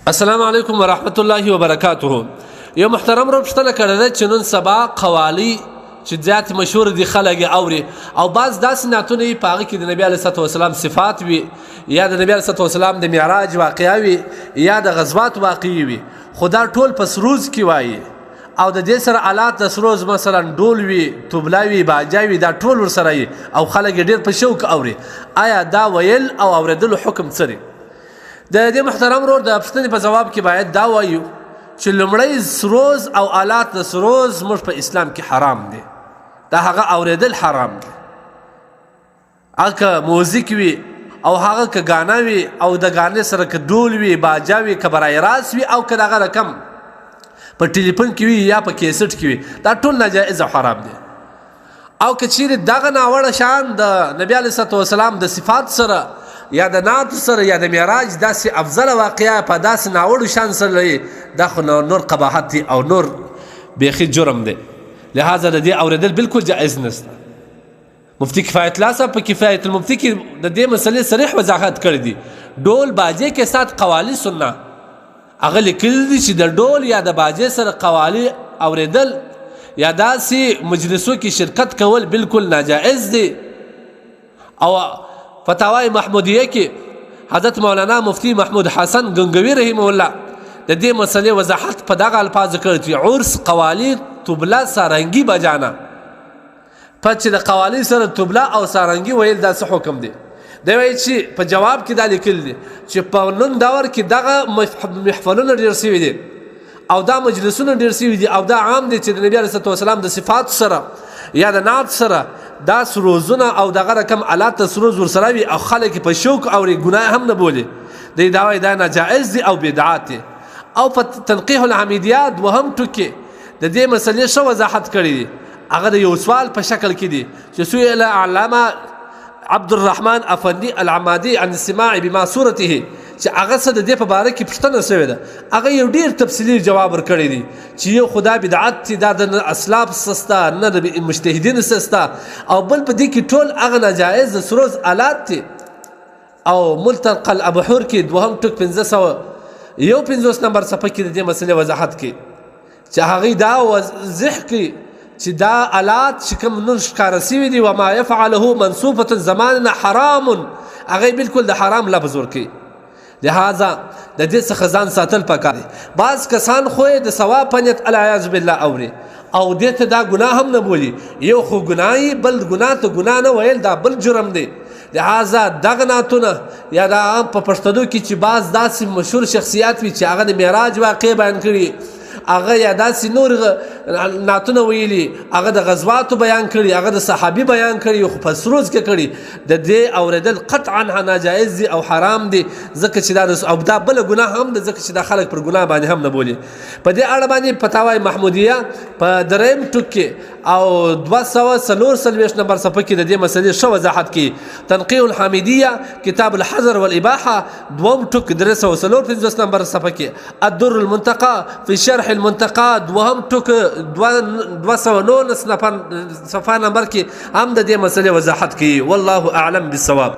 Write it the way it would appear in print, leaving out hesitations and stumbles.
السلام علیکم ورحمت الله وبرکاته. یو محترم ورور پوښتنه کړې ده چې نن سبا قوالي چې زیات مشهور دي خلک یې اوري او بعض داسې نعتونه یې په هغه کې د نبي علیه الصلات والسلام صفات وي یا د نبي علیه الصلات والسلام د معراج واقعه وي یا د غزوات واقعي وي، خو دا ټول په سروز کې وایي او د دې سره آلات د سروز مثلا ډول وي، طبله وي، باجه وي، دا ټول ورسره وي او خلک یې ډېر په شوق اوري. آیا دا ویل او اورېدلو حکم څه دی؟ د دې محترم ورور د پوښتنې په ځواب کې باید دا وایو چې لومړی سروز او آلات د سروز موږ په اسلام کې حرام دی، دا هغه اورېدل حرام دی. هغه که موزیک وي او هغه که ګانا وي او د ګانې سره که ډول وي، باجه وي، که برای راست وي او که دغه رقم په ټلیفون کې وي یا په کیسټ کې وي، دا ټول ناجایز او حرام دی. او که چیرې دغه ناوړه شان د نبي علیه الصلات والسلام د صفات سره یا د نعت سره یا د معراج داسې افضله واقعه په داسې ناوړو شان سره لري، دا خو نور قباحت دی او نور بیخي جرم دی. لهذا د دې اورېدل بالکل جایز نشته. مفتي کفایت الله صاحب په کفایت المفتي کې د دې مسلې صریح وضاحت کړی دی. ډول باجې کې سات قوالي سنه هغه لیکلي دي چې د ډول یا د باجې سره قوالي اورېدل یا داسې مجلسو کې شرکت کول بالکل ناجایز دی. او فتاوی محمودیه کې حضرت مولانا مفتی محمود حسن ګنګوي رحمه الله د دې مسلې وضاحت په دغه الفاظو کړی چې عرس قوالي طبله سارنګي بجانه، په چې د قوالي سره طبله او سارنګي ویل دا څه حکم دی؟ دی وایي چې په جواب کې دا لیکل دي چې په نن دور کې دغه محفلونه ډېر سوي دي او دا مجلسونه ډېر سوي دي او دا عام دي چې د نبي علیه الصلات والسلام د صفات سره یا د نعت سره دا سروزونه او دغه رقم آلات د سروز ورسره وي او خلک په شوق اوري، ګناه هم نه بولي. دی دا وایي دا ناجایز دي او بدعات دي. او په تنقیح الحمیدیه دوهم ټکي د دې مسلې ښه وضاحت کړی دی. هغه د یو سوال په شکل کې دی چې سئل علامه عبد الرحمن افندي العمادي عن السماع بما صورته، چې هغه څه د دې په باره کې پوښتنه شوې ده. هغه یو ډېر تفصیلي جواب ورکړی دی چې یو خدا بدعت دی، دا د نه اسلاف څه سته نه د مجتهدینو څه سته، او بل په دې کې ټول هغه ناجایز د سروز آلات دي. او ملتقى الابحور کې دوهم ټوک 551 نمبر صفحه کې د دې مسلې وضاحت کوي چې هغوی دا واضح کړي چې دا آلات چې کوم نن ښکاره سوي دي وما يفعله منصوفة زماننا حرام، هغه بالکل د حرام لفظ ورکوي. لهذا د دې څخه ځان ساتل پکار دي. بعض کسان خو یې د ثواب په نیت العیاذ بالله اوري او دې ته دا ګناه هم نه بولي. یو خو ګناه یي، بل ګناه ته ګناه نه ویل دا بل جرم دی. لهذا دغه نعتونه یا دا عام په پښتنو کې چې بعض داسې مشهور شخصیات وي چې هغه د معراج واقع بیان کړي، هغه یا داسې نور نعتونه ویلي، هغه د غزواتو بیان کړي، هغه د صحابي بیان کړي، خو په سروز کې کړي، د دې اورېدل قطعا ناجایز دي او حرام دي، ځکه چې دا او دا بله ګناه هم ده، ځکه چې دا خلک پر ګناه باندې هم نه بولي. په دې اړه باندې فتاوی محمودیه په دریم ټوک کې او 244 نمبر صفحه کې د دې مسلې ښه وضاحت کوي. تنقیح الحمیدیه کتاب الحظر والاباحه دوم ټوک 354 نمبر صفحه کې، الدر المنتقى في شرح المنتقى دوهم ټوک 219 صفحه نمبر کې هم د دې مسلې وضاحت کوي. والله اعلم بالصواب.